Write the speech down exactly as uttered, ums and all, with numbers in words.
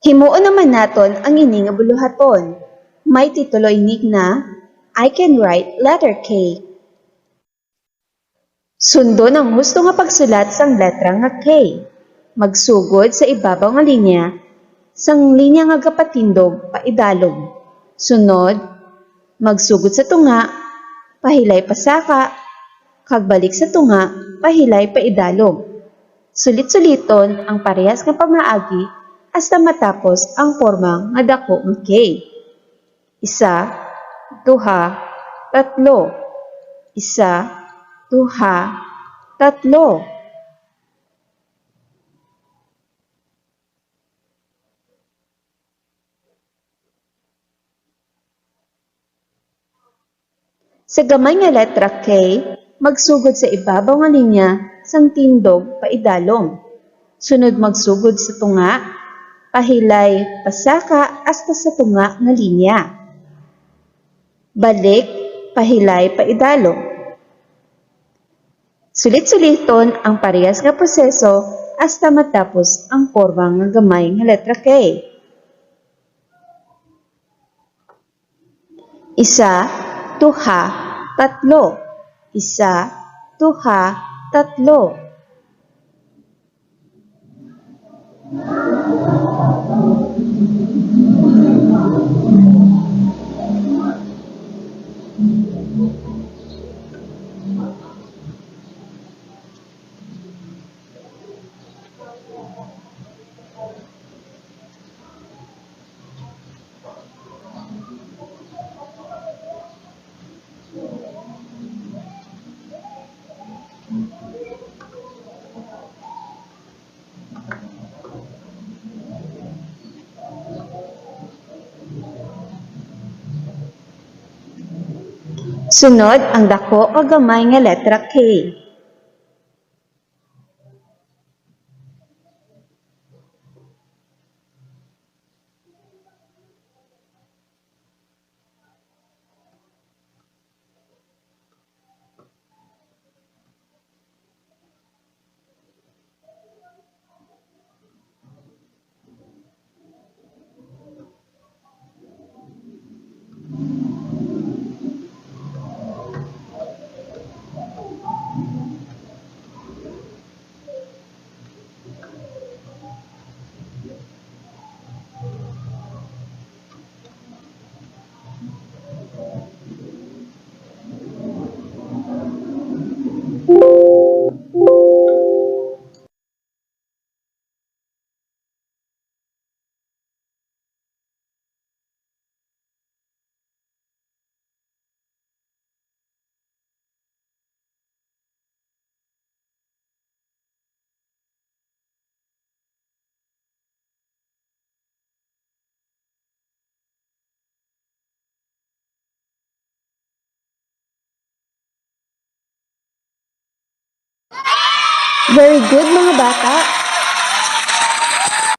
Himuon naman naton ang ini nga buluhaton. May titulo ini nga, "I Can Write Letter K." Sundon ang husto nga pagsulat sang letra nga K. Magsugod sa ibabaw nga linya, sang linya nga gapatindog paidalom. Sunod, magsugod sa tunga, pahilay pasaka, kag balik sa tunga, pahilay paidalom. Sulit-suliton ang parehas nga pamaagi hasta matapos ang porma nga dako nga K. Isa, duha, tatlo. Isa, duha, tatlo. Sa gamay nga letra K, magsugod sa ibabaw nga linya sang tindog paidalom. Sunod magsugod sa tunga, pahilay pasaka hasta sa tunga nga linya. Balik, pahilay paidalom. Sulit-suliton ang parehas nga proseso hasta matapos ang porma nga gamay nga letra K. Isa, duha, tatlo. Isa, duha, tatlo. Sunod ang dako kag gamay nga letra K. Very good, mga bata.